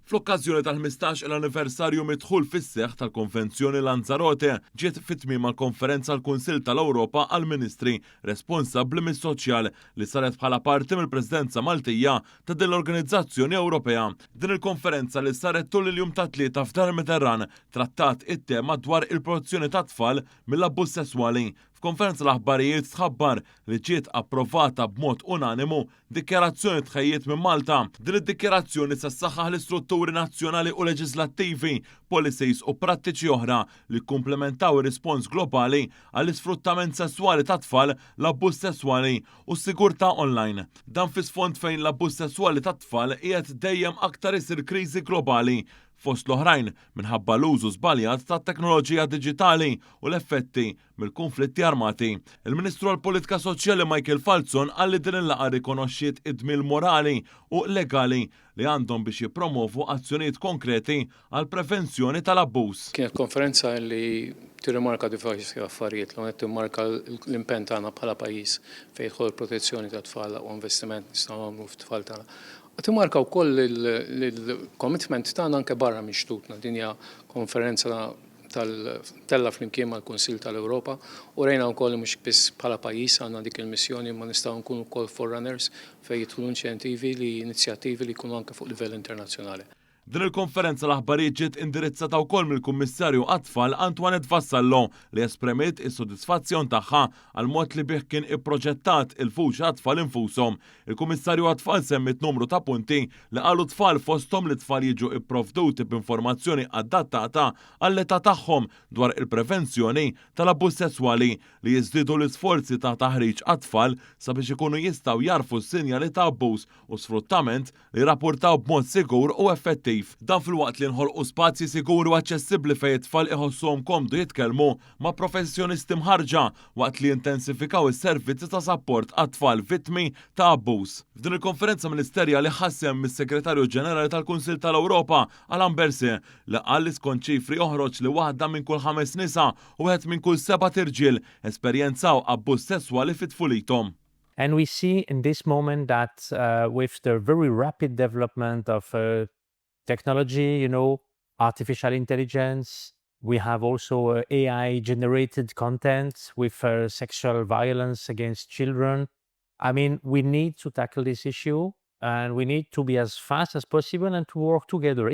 Fl-okkażjoni tal-15-il anniversarju mid-dħul fis-seħħ tal-Konvenzjoni Lanzarote, ġiet fi tmiemha l-Konferenza l-Kunsill tal-Ewropa għall-Ministri responsabbli mis-Soċjal li saret bħala parti mill-Presidenza Maltija ta' din l-organizzazzjoni Ewropea. Din il-konferenza li saret tul il-jum tat-Tlieta f'Dar il-Mediterran trattat it-tema dwar il-protezzjoni tat-tfal mill-abbuż sesswali. F'konferenza l-aħbarijiet tħabbar li ġiet approvata b'mod unanimu dikjarazzjoni tħejjiet minn Malta. Din id-dikjarazzjoni se ssaħħaħ l-istrutturi nazzjonali u leġislattivi, policies u prattiċi oħra li kkumplementaw ir-rispons globali għall-isfruttament sesswali tat-tfal, l-abbuż sesswali u s-sigurtà online. Dan fi sfond fejn l-abbuż sesswali tat-tfal qiegħed dejjem aktar isir kriżi globali, fost l-oħrajn minħabba l-użu żbaljat tat-teknoloġija diġitali u l-effetti mill-kunflitti armati. Il-Ministru għall-Politika Soċjali Michael Falzon qal li din il-laqgħa rrikonoxxiet id-dmir morali u legali li għandhom biex jippromovu azzjonijiet konkreti għall-prevenzjoni tal-abbuż. Kienet konferenza li tirrimarka diversi affarijiet. L-ewwel nett timmarka l-impenn tagħna bħala pajjiż fejn jidħol il-protezzjoni tat-tfal u investiment nistgħu nagħmlu fit-tfal tagħna. Timmarka wkoll il-commitment tagħna anke barra minn xtutna. Din hija konferenza tal-tella flimkien mal-Kunsill tal-Ewropa u rejna wkoll li mhux biss bħala pajjiż għandna dik il-missjoni, imma nistgħu nkunu wkoll forerunners fejn jidħlu inċentivi li inizjattivi li jkunu anke fuq livell internazzjonali. Din il-konferenza l-aħbarijiet ġiet indirizzata wkoll mill-Kummissarju għat-Tfal Antoinette Vassallo, li esprimiet is-sodisfazzjon tagħha għal mod li bih kien ipproġettat il-vuċi għat-tfal infushom. Il-Kummissarju għat-Tfal semmiet numru ta' punti li qalu tfal, fosthom li tfal jiġu ipprovduti b'informazzjoni adattata għall-età tagħhom dwar il-prevenzjoni tal-abbuż sesswali, li jiżdiedu l-isforzi ta' taħriġ għat-tfal sabiex ikunu jistgħu jagħrfu s-sinjali ta' abbuż u sfruttament, li jirrapportaw b'mod sigur u effettiv. Dan filwaqt li nħolqu spazji siguri u aċċessibbli fejn it-tfal iħossuhom komdu jitkellmu ma' professjonisti mħarrġa, waqt li jintensifikaw is-servizzi ta' sapport għat-tfal vittmi ta' abbuż. F'din il-konferenza ministerjali ħa sehem mis-Segretarju Ġenerali tal-Kunsill tal-Ewropa, Alain Berset, li qal li skont ċifri joħroġ li waħda minn kull ħames nisa u wieħed minn kull sebat irġiel esperjenzaw abbuż sesswali fi tfulithom. And we see in this moment that with the very rapid development of technology, artificial intelligence, we have also AI generated content with sexual violence against children. I mean, we need to tackle this issue and we need to be as fast as possible and to work together.